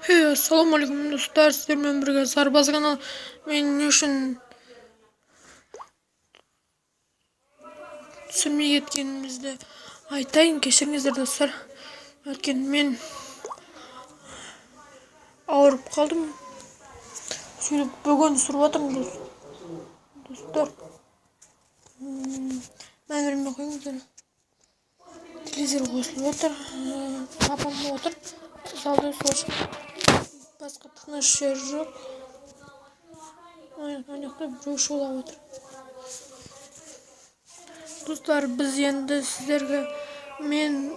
Ассалаумағалейкум достар, сіздермен бірге Сарбаз каналы. Мен не үшін түсірмей кеткенімізді айтайын, кешіріңіздер достар. Өйткені мен ауырып қалдым. Сөйтіп бүгін түсіріп жатырмын достар. Мән бермей қойыңыздар. Телевизор қосылып отыр, папам отыр. Залда сол басқа тыныш жер жоқ. Ана жақта біреу шулап отыр. Достар, біз енді сіздерге мен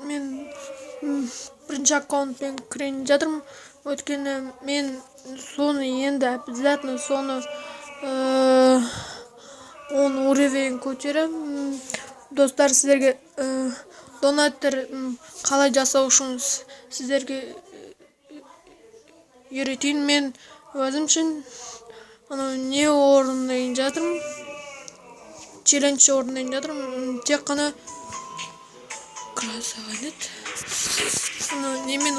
бірінші аккаунтпен кірейін жатырмын. Өйткені мен соны енді обязательно соны 10 уровень көтеремін. Достар, сіздерге донаттар қалай жасау үшін сіздерге үйретейін. Мен өзім үшін анау не орындайын жатырмын, челлендж орындайын жатырмын. Тек қана красавец анау немен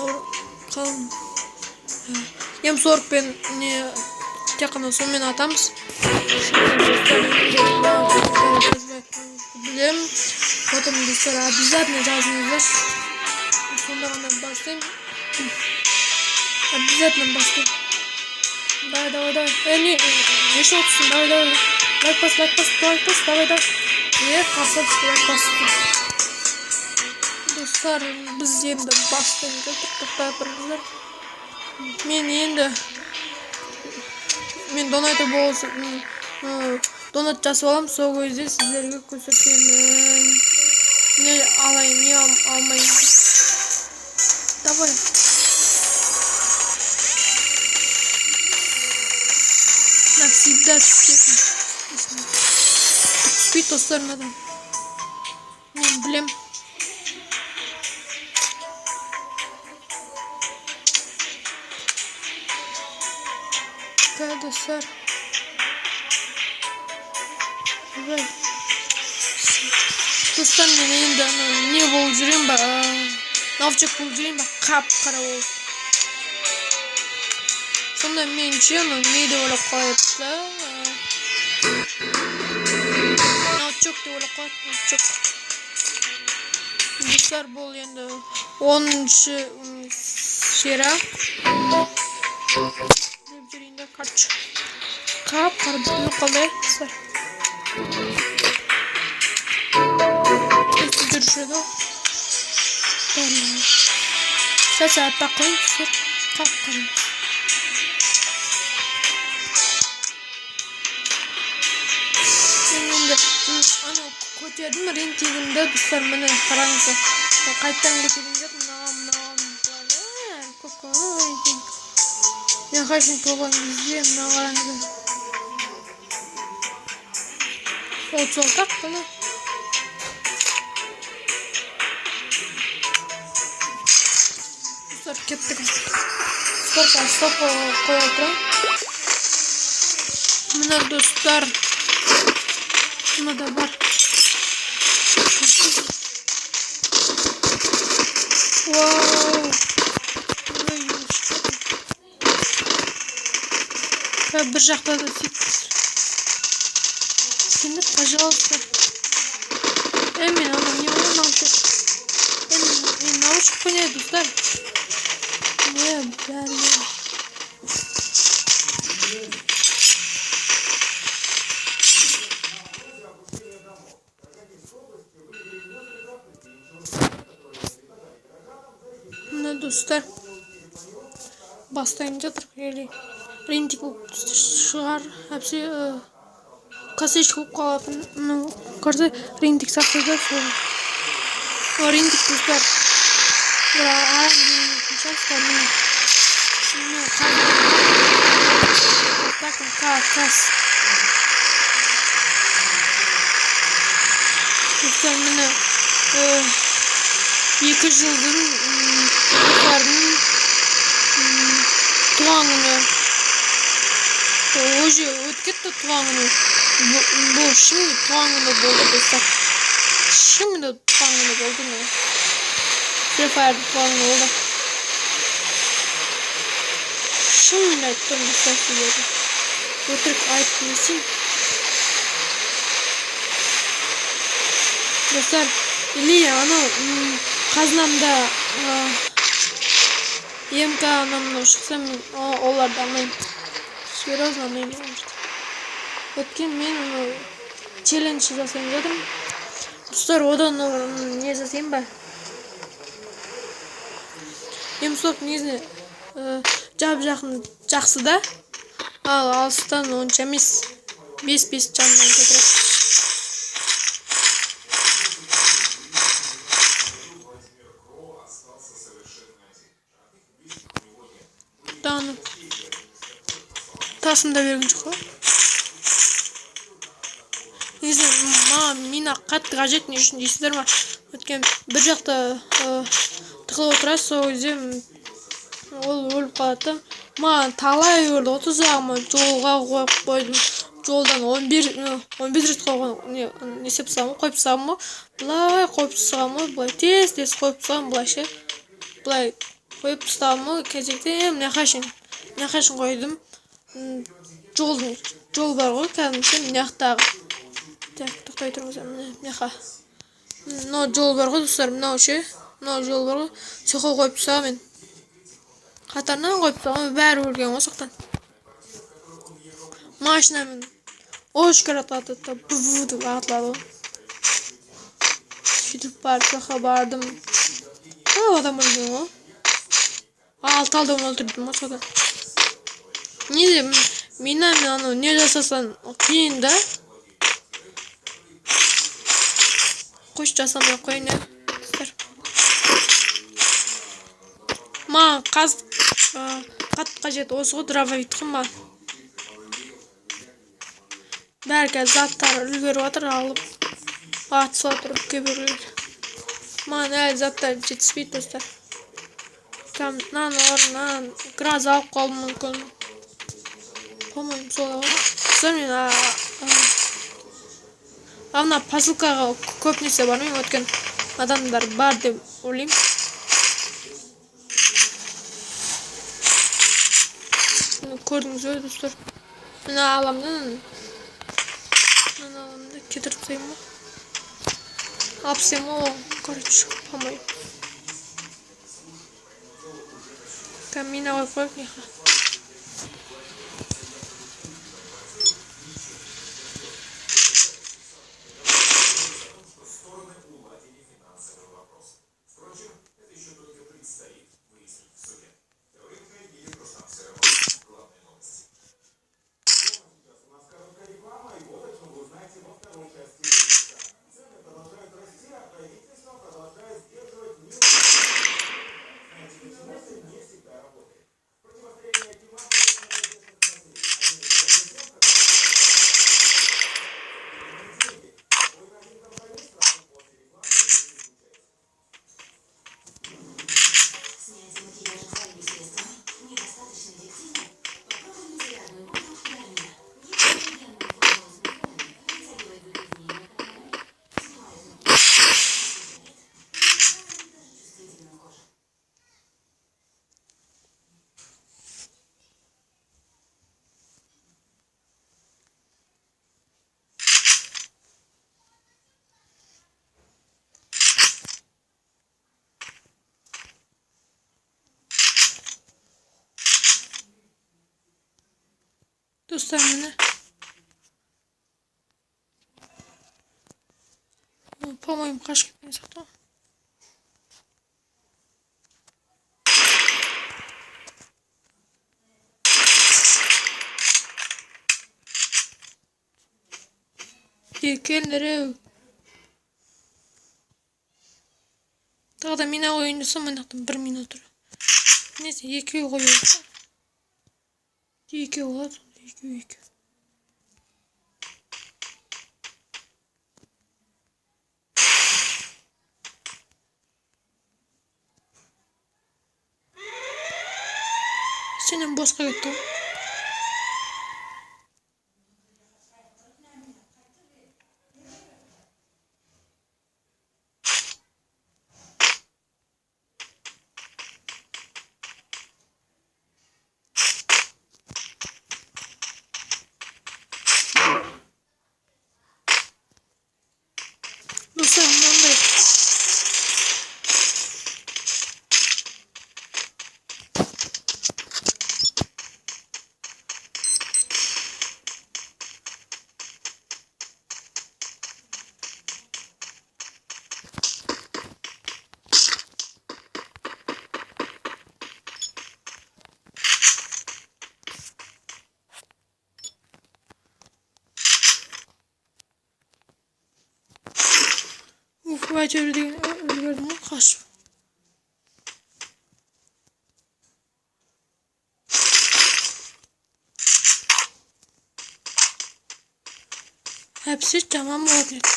М40-пен не тек қана сонымен атамыз. Білемін. Потом достар обязательно жазыңыздар. Сонда ғана бастаймын. Обязательно бастаймын. Давай, давай, давай. Не, не үшін отырсың? Давай, давай. Лайк бас, лайк бас, лайк бас, давай, давай. Қарсы түсті, лайк басты. Достар, біз енді бастайын деп тоқтап тұрыңыздар. Мен енді мен донатор болсын, донат жасап аламын, сол кезде сіздерге көрсетемін. Не алайын, не алмайын. Давай. Навсегда түсетін. Түспейді достар мынадан. Мен білем. Достар. Достар, мен енді не болып жүрейін ба? Новчик болып жүрейін ба? Қап-қара болып. Сонда мен ше, анау не деп ойлап қалады да? Новчок деп ойлап қалады, новчок. Достар, бұл енді 10-шы сера. Деп жүрейін да, короче. Қап-қара бүлініп қалды, достар. Жүруші еді ғой. Сәл-сәл аппақ қояйын, достар. Қап-қара. Мен енді анау көтердім рейтингімді, достар, міне қараңыздар. Қайтадан көтерейін деп, мынаған, мынаған, көп рейтинг. Мен қашан толған кезде мына қараңыздар. 36 ақ қана. Достар, кеттік. Достар, стоп қоя тұрайын. Мына достар, мынада бар. Вау! Бір жақта да сөйтіп. Сендер, пожалуйста. Мен анау не болған научок. Мен научок қой не, достар. Не, бәрі. Мына достар. Бастайын жатыр. Или рейтинг болып шығар. Әпсе, косячка болып қалатын. Ну, кажется, рейтинг сақтады сол. Рейтинг достар. Бірақ арам демейтін шығарсыздар. Міне, қас. Достар, міне, 2 жылдың достардың туған күні. Уже өтіп кетті туған күні. Бұл шын туған күні болды, достар. Шын туған күні болды міне. Free Fire туған күні болды. Шынымен айтып тұрмын достар сіздерге. Өтірік айтып не істеймін? Достар, или анау қазынамда МК анау мынау шықса, мен оларды алмаймын. Серьезно алмаймын оларды. Өйткені мен анау челлендж жасайын жатырмын. Достар, одан не жасайын ба? М40 негізінде жап жақын жақсы да, ал алыстан онша емес. 5-5 жанынан кетіреді. Тасын да берген жоқ қой. Негізі маған мина қатты қажет, не үшін дейсіздер ма? Өйткені бір жақта тығылып отырасыз, сол кезде ол өліп қалады да. Маған талай өлді ғой, тұзағыма жолға қойып қойдым. Жолдан 15 рет қойған, не істеп тастағанмын ғой, қойып тастағанмын ғой. Былай қойып тастағанмын ғой, былай тез-тез қойып тастағанмын, былай ше. Былай қойып тастағанмын ғой, кезекте мына қашын қойдым. Жол бар ғой, кәдімгі мына жақтағы. Так, тоқтай тұрыңыздар, міне, мына жаққа. Мынау жол бар ғой, достар, мынау ше, мынау жол бар ғой. Сол жаққа қойып тастағанмын мен. Қатарынан қойып тастағанмын, бәрі өлген ғой соқтан. Машинамен очень атады да, бу деп атылады ғой. Сөйтіп барып сол жаққа бардым. Көп адам өлген ғой. 6 адам өлтірдім ғой содан. Не деп, минамен анау не жасасаң қиын да. Қойшы, жасамай қояйын, ә, достар. Маған қатты қажет осы ғой, дробовик қой маған. Бәрі қазір заттар үлгеріп жатыр, алып атысып жатыр кейбіреулер. Маған әлі заттар жетіспейді, достар. Мынаның орнынан гроза алып қалуым мүмкін. По-моему, солай ғой. Достар, мен, мына посылкаға көп нәрсе бар, мен өткен адамдар бар деп ойлаймын. Міне, көрдіңіз бе, достар? Мына аламын да, мынаны аламын да кетіріп тастаймын ба? Алып тастаймын ғой, короче, по-моему. Мина қойып қояйық мына жаққа. Достар, міне. По-моему, қашып кеткен сияқты ғой. Келіңдер-ау. Тағы да мина қояйын десем, мына жақтан бір мина тұр. Несі, екеу қою керек. Екеу болады. Екеу, екеу. Сенен босқа кетті ғой. Әйтеуір деген үлгердім ғой қашып. Әпсе жаман болатын еді.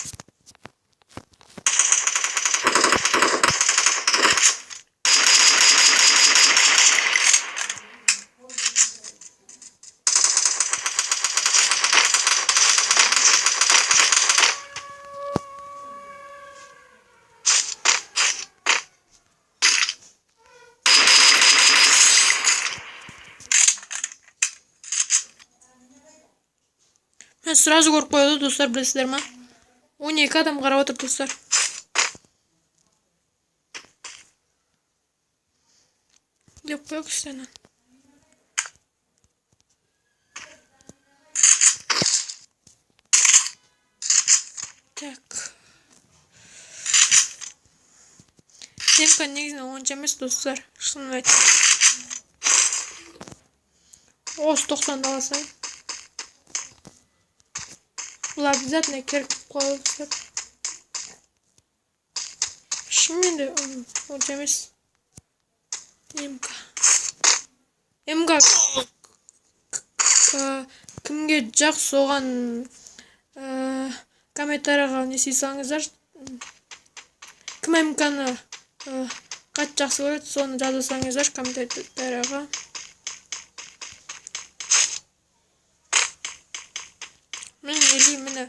Мен сразу көріп қояды, достар, білесіздер ма? 12 адам қарап отыр, достар. Деп қояйық сені. Так. Демка негізінен онша емес, достар. Шынын айтсам. Осы 90-ды ала салайын. Бұл обязательно керек болып қалады, достар. Шынымен де онша емес. МК. МК кімге жақ, соған комментарийға не істей салыңыздар. Кім МК-ны қатты жақсы көреді, соны жаза салыңыздар комментарийға. Мен или міне.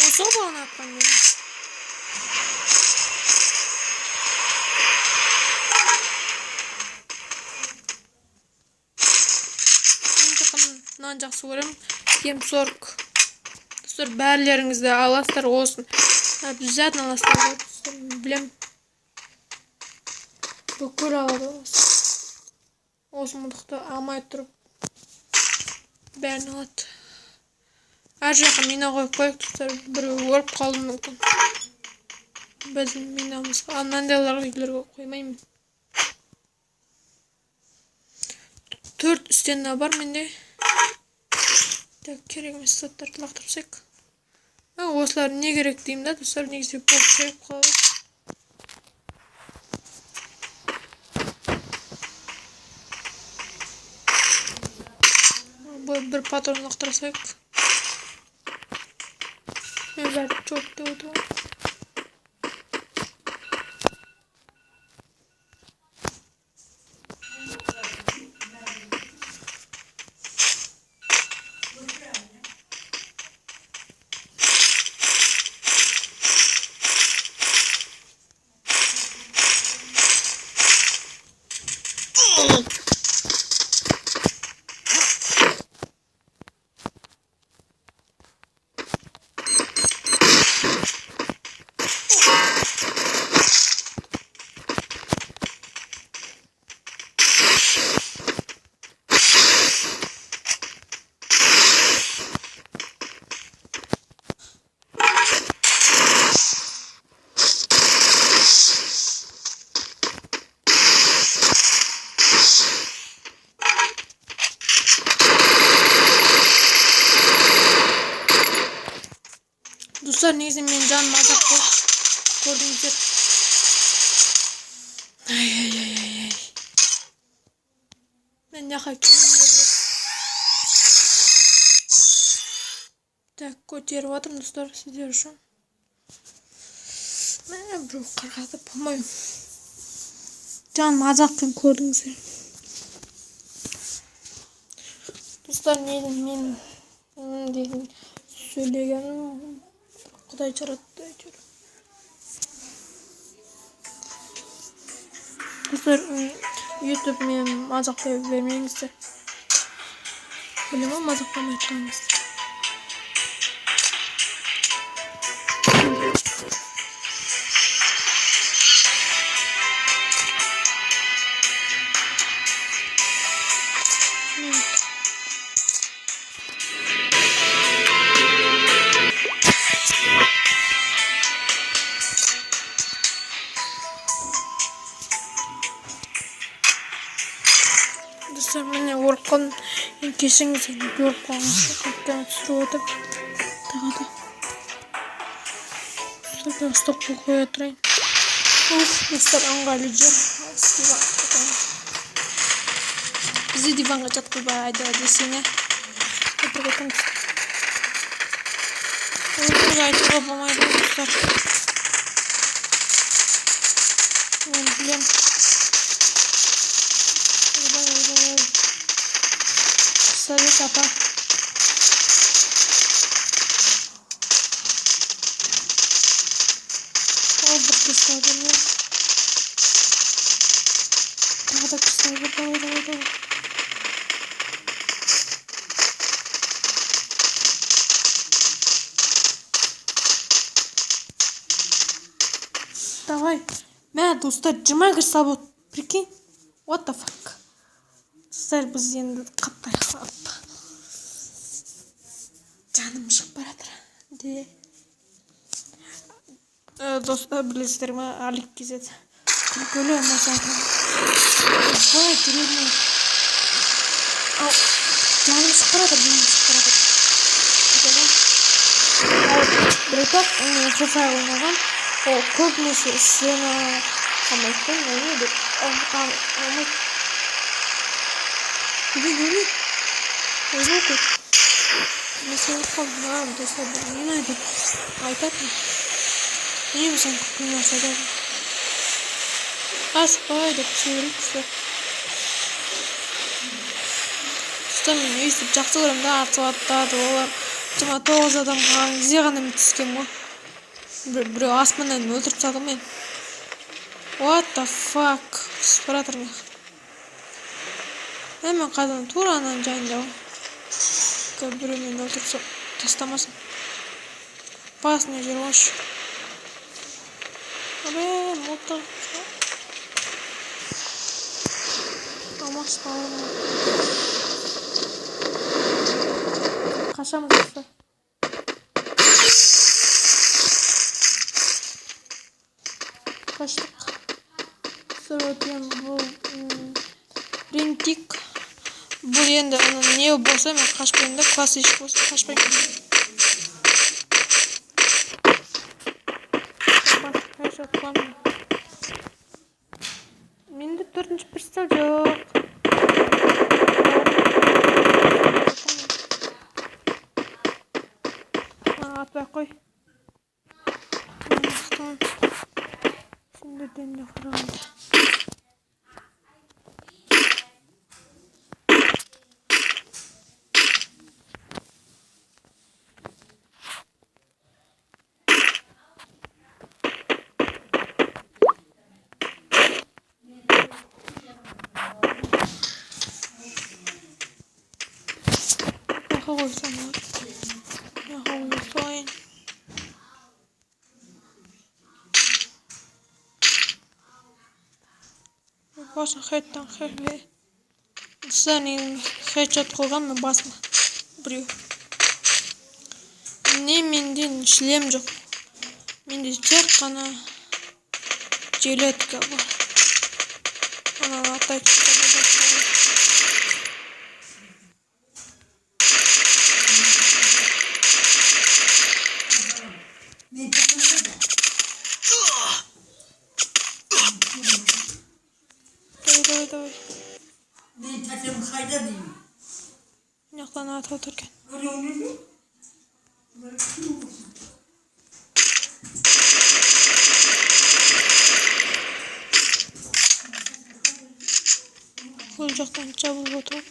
Осы ғой бағана атқан мені. Мен тек қана мынаны жақсы көремін. М40. Достар, бәрілеріңізді аласыздар осыны. Обязательно аласыздар, достар, білем. Бүкіл алады осы. Осы мылтықты алмай тұрып бәрін алады. Ар жаққа мина қойып қояйық, достар, біреу өліп қалуы мүмкін. Біздің минамызға, ал мынандайларға үйлерге қоймаймын. 4 стена бар менде. Так, керек емес заттарды лақтырып тастайық. Осылар не керек деймін да, достар, негізі бұл керек қалады. Бұл бір патрон лақтыра салайық. Мен бәрі черт деп отырмын. Достар, негізі менің жаным азап болды. Көрдіңіздер. Ай, ай, ай, ай, ай. Мен мына жаққа келмеймін. Так, көтеріп жатырмын, достар, сіздер үшін. Мә, біреу қарғады, по-моему. Жаным азап екен, көрдіңіздер. Достар, негізі мен деген сөйлегенім Құдай жаратты әйтеуір. Достар, YouTube мені мазақтай бермеңіздер. Білемін, мазақтамай тұрыңыздар. Кешіріңіз, енді көріп қалған, қайтадан түсіріп отырып. Тағы да. Достар, стоп қоя тұрайын. Уф, достар, ыңғайлы жер. Бізді диванға жатқызбайды десең, ә? Өтірік айтамыз. Өтірік айтуға болмайды, достар. Мен білем. Ойбай, ойбай, ой. Пистолет, апа. О, бір кристалл бар ма? Тағы да кристалл бар. Давай, давай, давай. Давай. Мә, достар, 20 кристалл болды. Прикинь? What the fuck? Достар, біз енді қатты аяқтап. Жаным шығып баратыр. Де. Достар, білесіздер ме, Алик кезеді. Күлкілі нәрсе. Ойбай, жүрегім. Ау, жаным шығып баратыр, жаным шығып баратыр. Ал, бір топ, Free Fire ойнаған. Ол көбінесе сені алмайтын, не деп, алмайды. Неге, неге? Ойбай, көп. Мен сені қалдым, маған достар, нені айтып айтатын? Не сен күлкілі нәрсе айтатын? Асықпай деп сөйлейді достар. Достар, мен өйстіп жақсы көремін да, атып атады олар. 29 адам қалған кезде ғана мен түскенмін ғой. Біреу аспаннан өлтіріп тастады ғой мені. What the fuck? Түсіп бара жатыр мен. Ә, мен қазір тура ананың жанында ғой. Қазір біреу мені өлтіріп тастамасын. Опасный жер ғой. Абе, мылтық. Алмас бауырым. Қашамыз, достар. Қаштық. Достар, өткен бұл, рентик. Бұл енді ана не болса мен қашпаймын да, классик болса қашпаймын. Менде төртінші пристал жоқ. Атпай қой. Сендерден де қарағанда. Жаққа қойсам болады. Жаққа қоя салайын. Басын хедтан хед. Достар, мен хедшот қойған мен басыма. Біреу. Не менде шлем жоқ. Менде тек қана жилетка бар. Ананы атайтын. Давай, давай, давай. Мен тәтем қайда деймін? Мына жақтан атып отыр екен. Ол жақтан жабылып отыр.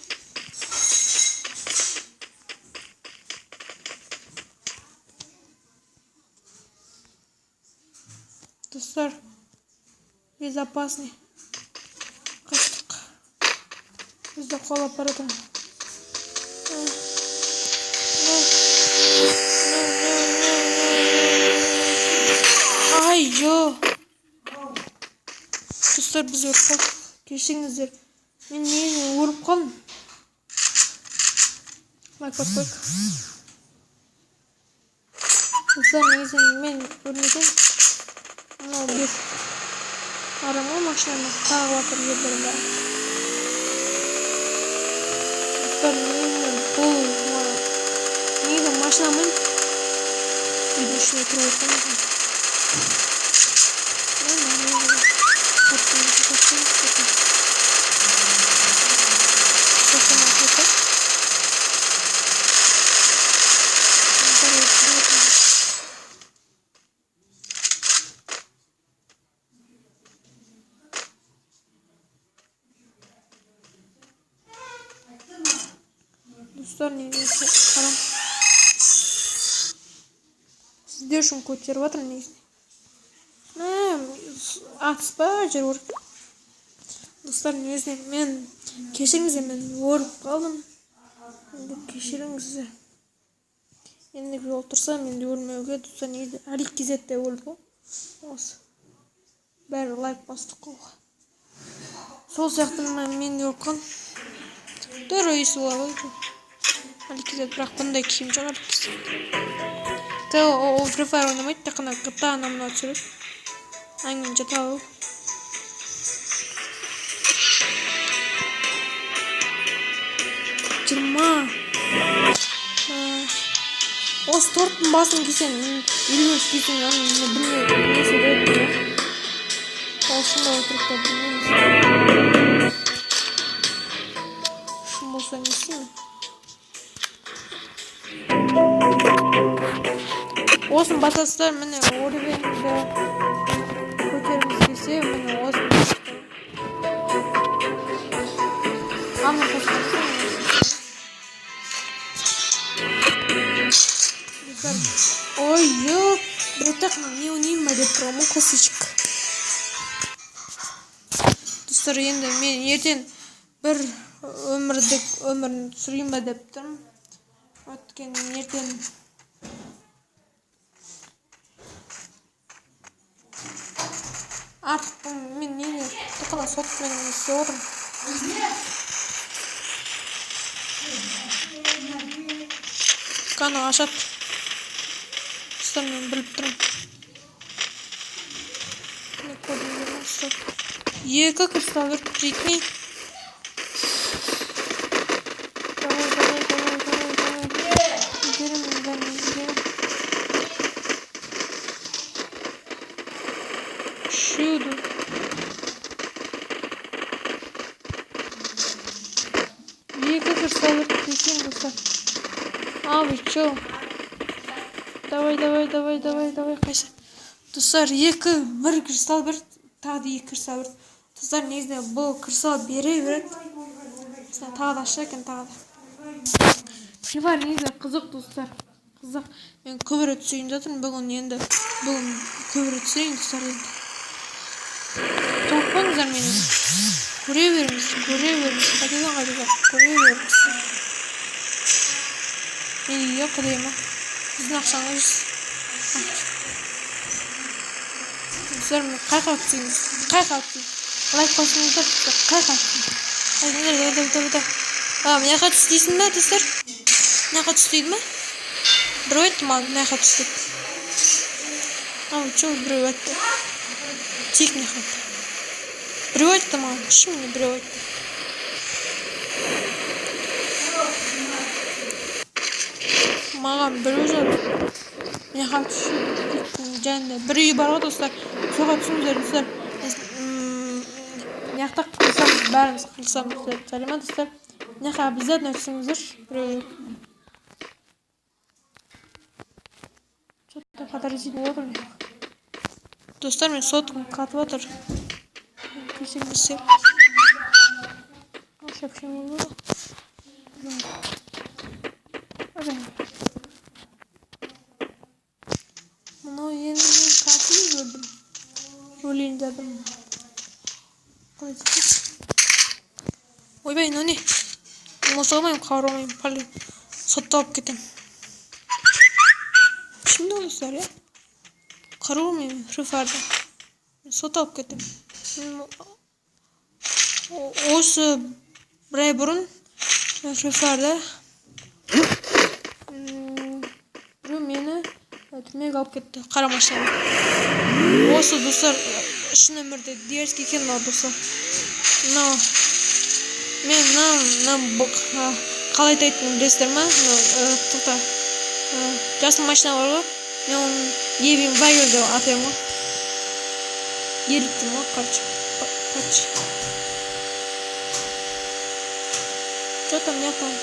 Достар, безопасный. Қаштық. Бізді қуалап бара жатыр. Ай, ё. Достар, біз өліп қалдық. Кешіріңіздер. Мен неге өліп қалдым? Лайк басып қойық. Достар, негізі мен өлмеген. Мынау бес арам ғой, машинаны қағып жатыр жерлердің бәрі. Достар, бұл негізі машинамен үйдің ішіне кіріп отырмын. Достар, негізі қарам. Сіздер үшін көтеріп жатырмын негізі. Атыспа жер өріп. Достар, негізінен мен кешіріңіздер, мен өліп қалдым. Енді кешіріңіздер. Ендігі жолы тұрса, мен де өлмеуге. Достар, негізі Алик KZ те өлді ғой. Осы. Бәрі лайк бастық қой. Сол сияқты мен де өліп қалдым. Тура өйстіп болады ғой. Алик KZ, бірақ бұндай киім жоқ Алик KZ. Ол Free Fire ойнамайды, тек қана GTA анау мынау түсіреді. Әңгіме жата алу. 20. Осы торттың басын кисең, 53 кисең, аны білмеймін, не себеп, ол шын ба өтірік па білмеймін. Шын болса не істеймін? Осыны басасыздар, міне уровеньді көтергіңіз келсе, міне осыны басасыздар. Аны қосасыздар. Ой, жоқ, бір тақ не ойнаймын ба деп тұрмын, косичка. Достар, енді мен ертең бір өмірлік өмірін түсірейін ба деп тұрмын. Өйткені ертең артық мен не тек қана сотпен істеп отырмын. Қаны ашады. Достар, мен біліп тұрмын. Не көрдіңдер ме, достар? 2 кристалл беріп жетмей. Давай, давай, давай, давай, давай. Үлгеремін, бәрін үлгеремін. Чудо. 2 кристалл беріп кеткен, достар. А, вы чё? Давай, давай, давай, давай, давай, қайсы. Достар, 2, 1 кристалл бір, тағы да 2 кристалл бір. Достар, негізінде бұл кристалл бере береді. Тағы да ашса екен, тағы да. Free Fire негізі қызық, достар. Қызық. Мен көбірек түсейін жатырмын бүгін енді. Бүгін көбірек түсейін, достар, енді. Жалықпаңыздар мені. Көре беріңіз, көре беріңіз. Қайтадан қайтадан көре беріңіз. Не дейді, құдай ма? Біздің ақшаңыз. Достар, мен қайқа түсейін, қайқа түсейін. Лайк басыңыздар, достар, қайқа түсейін. Давай, давай, давай, давай. А, мына жаққа түс дейсің бе, достар? Мына жаққа түс дейді ме? Біреу айтты маған, мына жаққа түс деп. А, чё, біреу айтты. Тек мына жаққа. Біреу айтты маған, шынымен біреу айтты. Маған біреу жазды. Мына жаққа түс жанында бір үй бар ғой, достар. Соға түсіңіздер, достар. Мына жақта қырылысамыз, бәріміз қырылысамыз деп. Жарай ма, достар? Мына жаққа обязательно түсіңіздер. Біреу. Что-то подозрительно болып отыр. Достар, мен соткам қатып отыр. Кешіріңіздер. Сообщение было. Мынау енді мен қатып жібердім. Өлейін дедім. Қалай істеймін? Ойбай, мынау не? Болмаса алмаймын, қауырмаймын, пәле. Сотталып кетемін. Шынында достар, иә? Қаруырмаймын, Free Fire'да. Мен сотталып кетемін. Осы бір ай бұрын мен Free Fire'да біреу мені түрмеге алып кетті, қара машинамен. Осы достар, шын өмірде дерзкий екен мынау достар. Мынау мен мынау Қалай атайтынын білесіздер ма? Тоқта. Жасыл машина бар ғой. Мен оны Гевин Вагер деп атаймын ғой. Гелик деймін ғой, короче. Короче. Что там, не там?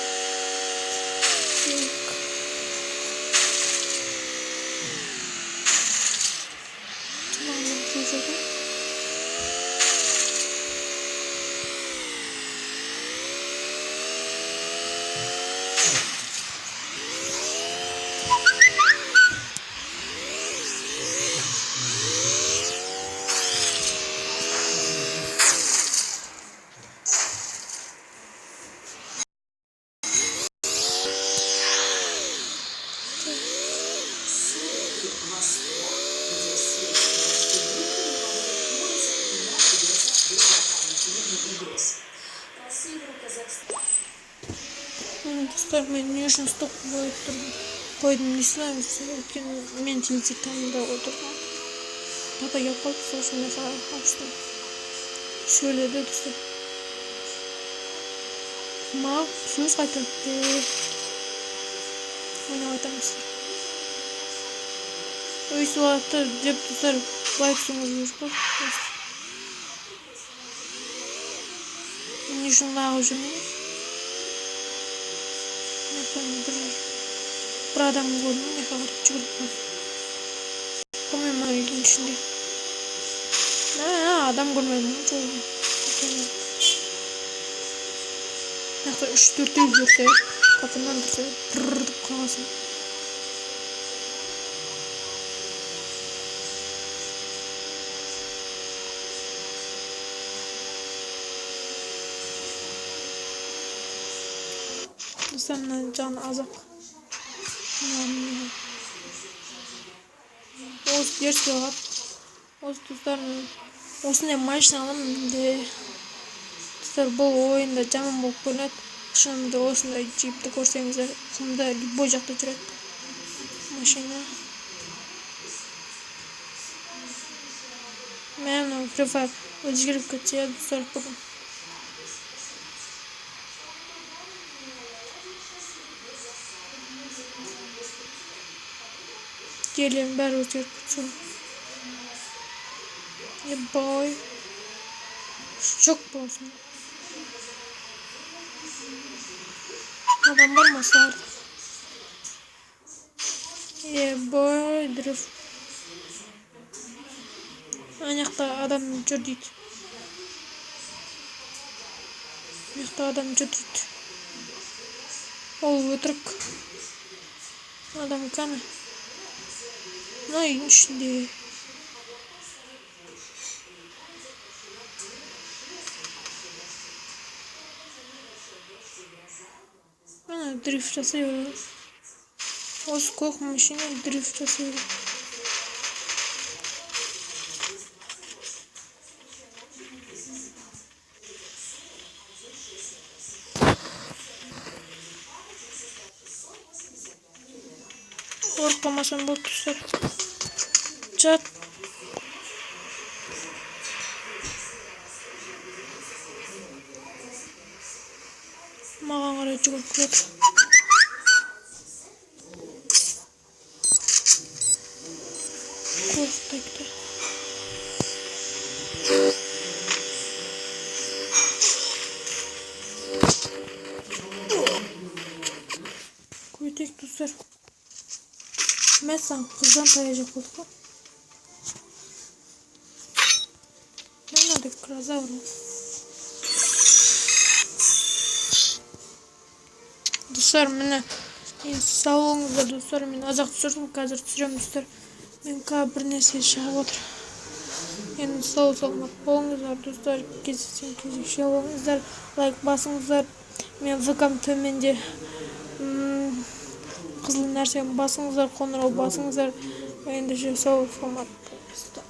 Достар, мен не үшін стоп қойып тұрдым? Қойдым, не знаю, өйткені мен телевизорда отырдым. Папа келіп қалды, сол үшін мен аштым. Сөйледі, достар. Маған сөз қайтарды. Ойнап айтамын достар. Өйстіп алады деп, достар, былай түсіңіз керек қой. Не үшін лағып жүрмін? Бір адам көрдім, мына жаққа қарай жүгіріп барды. По-моему, мына үйдің ішінде. Адам көрмедім, жолым. Мына жақта 3-4 үй жүрсе, қапымнан тұрса, бір деп қаласың. Достар, мына жан азақ. Осы дерзкий алады. Осы, достар, осындай машина аламын де. Достар, бұл ойында жаман болып көрінеді. Шынында осындай джипті көрсеңіздер, құмда любой жақта жүреді машина. Мә, мынау Free Fire өзгеріп кетсе, достар, бүгін. Жерлердің бәрі өзгеріп кетсе. Ебай. Шок болсын. Адам бар ма соларда? Ебай, дрифт. Ана жақта адам жүр дейді. Мына жақта адам жүр дейді. Ол өтірік. Адам кәні. Мына үйдің ішінде. Мына дрифт жасай береді. Осы көк машина дрифт жасай береді. Қорықпамасам болды, достар. Жат. Маған қарай жүгіріп келеді. Қорқытайды. Көтек, достар. Мәссаған, қыздан таяқ жеп болдық қой. Мынандай крозавр. Достар, міне, енді сау болыңыздар, достар. Мен аз-ақ түсірдім, қазір түсіремін, достар. Мен қазір бір нәрсе шығып отыр. Енді сау саламат болыңыздар, достар. Кездескен кезекші болыңыздар, лайк басыңыздар. Мен ВК-м төменде. Қызыл нәрсені басыңыздар, қоңырау басыңыздар. Ендеше сау саламат болыңыздар.